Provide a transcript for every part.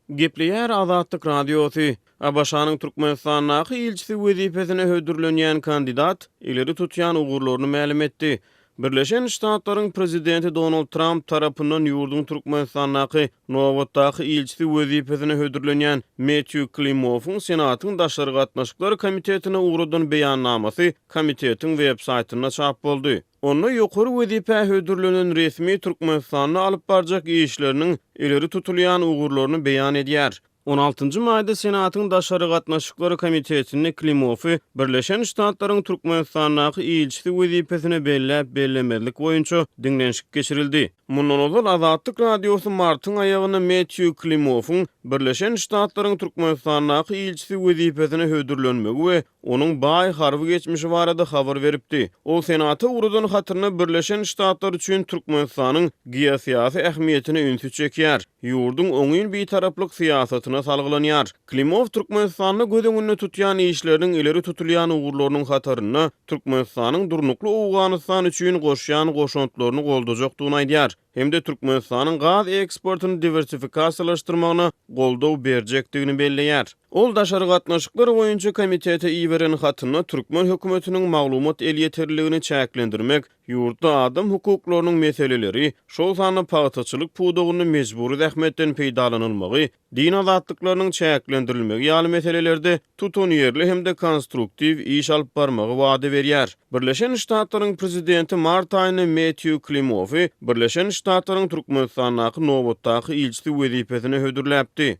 Gepleýär Azatlyk Radiosy, ABŞ-nyň Türkmenistandaky ilçisi wezipesine hödürlenýän kandidat ileri tutýan ugurlaryny mälim etdi. Birleşen Ştatlaryň Prezidenti Donald Tramp tarapyndan ýurduň Türkmenistandaky nobatdaky ilçisi wezipesine hödürlenýän Metýu Klimowyň Senatyň Daşary gatnaşyklar komitetine ugradan beýannamasy komitetiň web-saýtynda çap boldy. Onda ýokary wezipä hödürlenen resmi Türkmenistanda alyp barjak işleriniň ileri tutulýan ugurlaryny beýan edýär. On altynjy maýda Senatyň Daşary gatnaşyklar komitetinde Klimowy Birleşen Ştatlaryň Türkmenistandaky ilçisi wezipesine belläp-bellemezlik boýunça diňlenişik geçirildi. Mundan ozal Azatlyk Radiosy martyň aýagynda Metýu Klimowyň Birleşen Ştatlaryň Türkmenistandaky ilçisi wezipesine hödürlenmegi we onuň baý harby geçmişi barada habar beripdi. Ol Senata ugradan hatynda Birleşen Ştatlar üçin Türkmenistanyň geosyýasy ähmiýetine ünsi çekýär, ýurduň oňyn bitaraplyk syýasatyna salgylanýar. Klimow Türkmenistanda göz öňünde tutýan işleriniň ileri tutulýan ugurlarynyň hatarynda Türkmenistanyň durnukly Owganystan üçin goşýan goşantlaryny goldajakdygyny aýdýar hem-de Türkmenistanyň gaz eksportyny diwersifikasiýalaşdyrmagyna goldaw berjekdigini belleýär. Ol Daşary gatnaşyklar boýunça komitete iberen hatynda türkmen hökümetiniň maglumat elýeterliligini çäklendirmek, ýurtda adam hukuklarynyň meseleleri, şol sanda pagtaçylyk pudagynda mejbury zähmetden peýdalanylmagy, din azatlyklarynyň çäklendirilmegi ýaly meselelerde tutanýerli hem-de konstruktiw iş alyp barmagy wada berýär. Birleşen Ştatlaryň Prezidenti mart aýynda Metýu Klimowy Birleşen Ştatlaryň Türkmenistandaky nobatdaky ilçisi wezipesine hödürläpdi.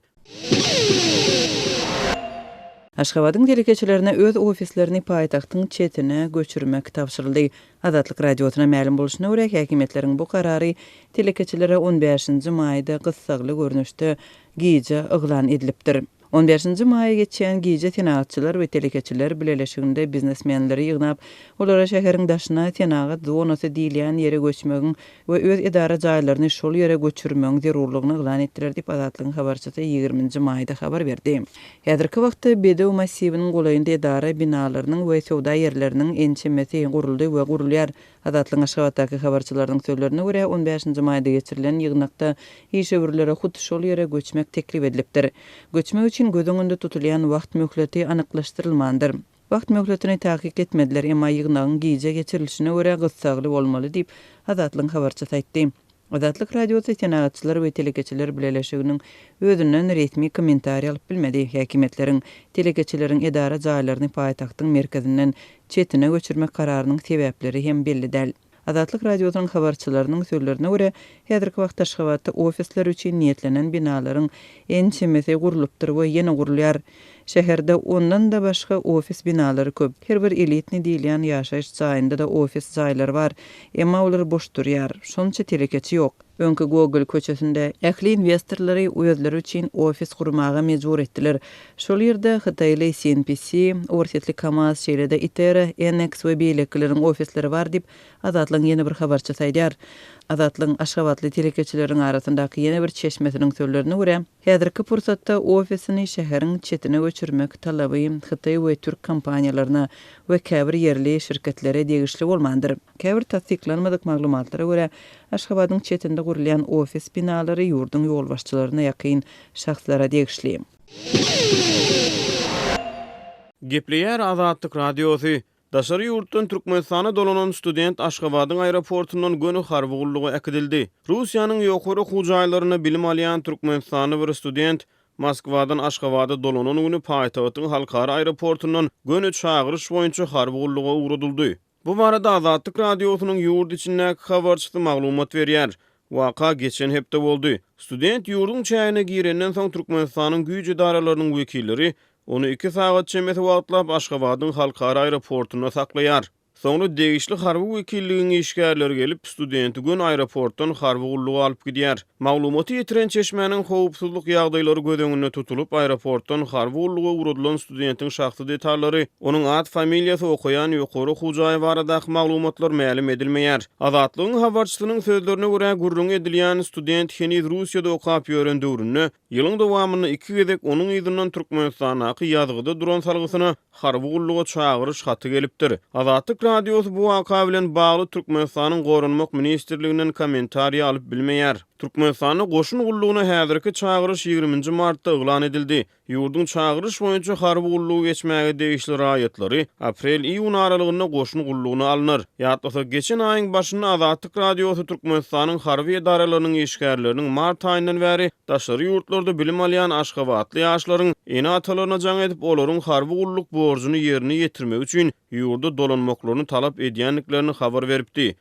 Aşgabadyň telekeçilerine öz ofislerini paýtagtyň çetine göçürmek tabşyryldy. Azatlyk Radiosyna mälim bolşuna görä, häkimiýetleriň bu karary telekeçilere on bäşinji maýda gyssagly görnüşde gije yglan edilipdir. On bäşinji maýa geçýän gije Senagatçylar we telekeçiler bileleşiginde biznesmenleri ýygnap, olara şäheriň daşyna senagat zonasy diýilýän ýere göçmegiň we öz edara jaýlaryny şol ýere göçürmegiň zerurlygyny yglan etdiler diýip, Azatlygyň habarçysy ýigriminji maýda habar berdi. Häzirki wagtda Bedew massiwiniň golaýynda edara binalarynyň we söwda ýerleriniň ençemesi guruldy we gurulýar. Azatlygyň Aşgabatdaky habarçylarynyň sözlerine görä, on bäşinji maýda geçirilen ýygnakda işewürlere hut şol ýere göçmek teklip edilipdir. Göçmek üçin göz öňünde tutulýan wagt möhleti anyklaşdyrylmandyr. Wagt möhletini takyk etmediler, emma ýygnagyň gije geçirilişine görä gyssagly bolmaly diýip, Azatlygyň habarçysy aýtdy. Azatlyk Radiosy Senagatçylar we telekeçiler bileleşiginiň özünden resmi kommentariý alyp bilmedi. Häkimiýetleriň telekeçileriň edara jaýlaryny paýtagtyň merkezinden çetine göçürmek kararynyň sebäpleri hem belli däl. Azatlyk Radiosynyň habarçylarynyň sözlerine görä, häzirki wagtda Aşgabatda ofisler üçin niýetlenen binalaryň ençemesi gurlupdyr we ýene gurulýar. Şäherde ondan-da başga ofis binalary köp. Her bir elitnyý diýilýän ýaşaýyş jaýynda-da ofis jaýlary bar. Emma olar boş durýar. Şonça telekeçi ýok. Öňki Gogol köçesinde ähli inwestorlary özleri üçin ofis gurmaga mejbur etdiler. Şol ýerde hytaýly CNPC, orsýetli Kamaz, şeýle-de Itera, Enex we beýlekileriň ofisleri bar diýip, Azatlygyň ýene bir habarçysy aýdýar. Azatlygyň aşgabatly telekeçileriň arasyndaky ýene bir çeşmesiniň sözlerine görä, häzirki pursatda ofisini şäheriň çetine göçürmek talaby hytaý we türk kompaniýalaryna we käbir ýerli şirketlere degişli bolmandyr. Käbir tassyklanmadyk maglumatlara görä, Aşgabadyň çetinde gurulýan ofis binalary ýurduň ýolbaşçylaryna ýakyn şahslara degişli. Gepleýär Azatlyk Radiosy, Daşary ýurtdan Türkmenistana dolanan student Aşgabadyň aeroportundan göni harby gulluga äkidildi. Russiýanyň ýokary okuw jaýlarynda bilim alýan türkmenistanly bir student Moskwadan Aşgabada dolanan güni paýtagtyň halkara aeroportundan göni çagyryş boýunça harby gulluga ugradyldy. Bu barada Azatlyk Radiosynyň ýurt içindäki habarçysy maglumat berýär. Waka geçen hepde boldy. Student ýurduň çägine girenden soň Türkmenistanyň güýç edaralarynyň wekilleri ony iki sagat çemesi wagtlap Aşgabadyň halkara aeroportunda saklaýar. Soňra degişli harby wekilligiň işgärleri gelip, studenti göni aeroportdan harby gulluga alyp gidýär. Maglumaty ýetiren çeşmäniň howpsuzlyk ýagdaýlary göz öňünde tutulyp, aeroportdan harby gulluga ugradylan studentiň şahsy detallary, onuň at-familiýasy, okaýan ýokary okuw jaýy baradaky maglumatlar mälim edilmeýär. Azatlygyň habarçysynyň sözlerine görä, gürrüňi edilýän student heniz Russiýada okap ýören döwründe, ýylyň dowamynda iki gezek onuň yzyndan Türkmenistandaky ýazgyda duran salgysyna harby gulluga çagyryş haty gelipdir. Azatlyk. Radiosy bu waka bilen bagly Türkmenistanyň Goranmak ministrliginden kommentariý alyp bilmeýär. Türkmenistanda goşun gullugyna häzirki çagyryş ýigriminji martda yglan edildi. Ýurduň çagyryş boýunça harby gullugy geçmäge degişli raýatlary aprel-iýun aralygynda goşun gullugyna alnar. Ýatlasak, geçen aýyň başynda Azatlyk Radiosy Türkmenistanyň harby edaralarynyň işgärleriniň mart aýyndan bäri daşary ýurtlarda bilim alýan aşgabatly ýaşlaryň ene-atalaryna jaň edip, olaryň harby gulluk borjuny ýerine ýetirmegi üçin ýurda dolanmaklaryny talap edýändiklerini habar beripdi.